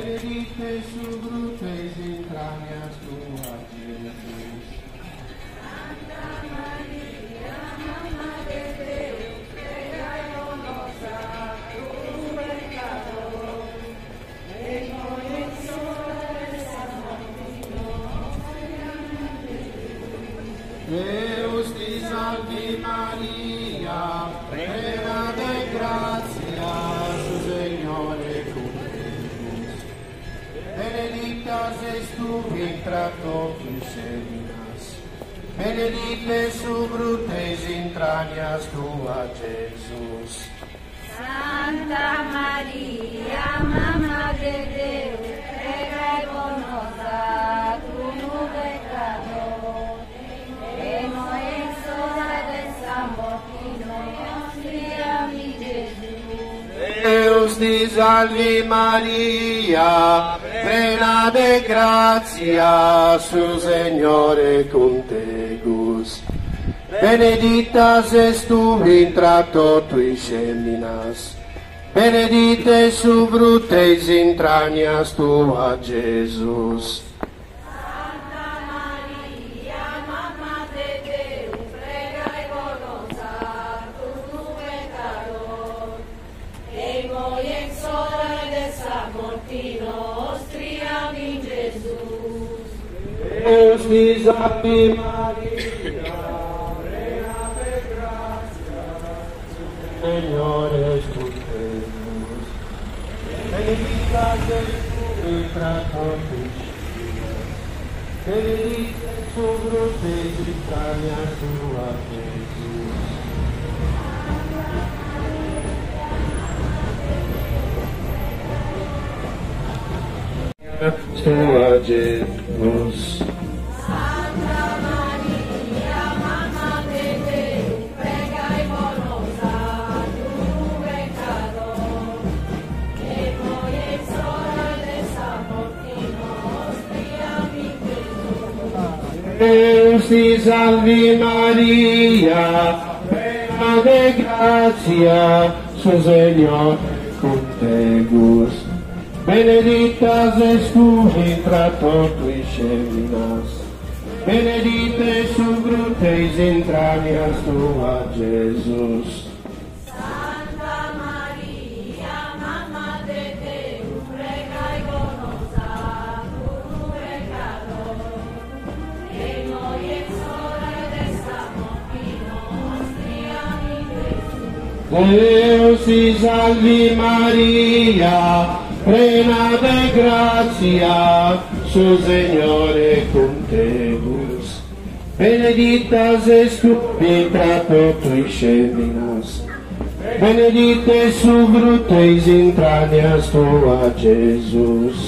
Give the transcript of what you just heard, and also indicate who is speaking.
Speaker 1: Benedicta es su fructu 'e is intragnas tuas, Gesùs.
Speaker 2: Santa Maria, Mama de Deus, pregai po nosatrus peccadoris, e immoi e in s'ora de sa morti nostra. Amen.
Speaker 1: Deus ti salvi Maria, plena de gratia, su Segnore est cun tegus. Benedicta ses tui intra totu is feminas, benedictu est su fructu 'e is intragnas tuas, Gesùs.
Speaker 2: Santa Maria, Mama de Deus, pregai po nosatrus peccadoris, e immoi e in s'ora de sa morti nostra. Amen.
Speaker 1: Deus ti salvi Maria, plena de gratia, su Segnore est cun tegus. Benedicta ses tui intra totu is feminas, benedictu est su fructu 'e is intragnas tuas, Gesùs.
Speaker 2: Santa Maria, Mama de Deus, pregai po nosatrus peccadoris, e immoi e in s'ora de sa morti nostra. Amen. Gesùs.
Speaker 1: Deus ti salvi Maria, plena de gratia, su Segnore est cun tegus. Benedicta ses tui intra totu is feminas, benedictu est su fructu 'e is intragnas tuas, Gesùs. Tua, Gesùs.
Speaker 2: Santa Maria, Mama de Deus, pregai po nosatrus peccadoris, e immoi e in s'ora de sa morti nostra. Amen. Gesùs.
Speaker 1: Deus ti salvi Maria, plena de gratia, su Segnore est cun tegus. Benedicta ses tui intra totu is feminas, benedictu est su fructu 'e is intragnas tuas, Gesùs.
Speaker 2: Santa Maria, Mama de Deus, pregai po nosatrus peccadoris, e immoi e in s'ora de sa morti nostra. Amen. Gesùs.
Speaker 1: Deus ti salvi Maria, plena de gratia, su Segnore est cun tegus. Benedicta ses tui intra totu is feminas, benedictu est su fructu 'e is intragnas tuas, Gesùs.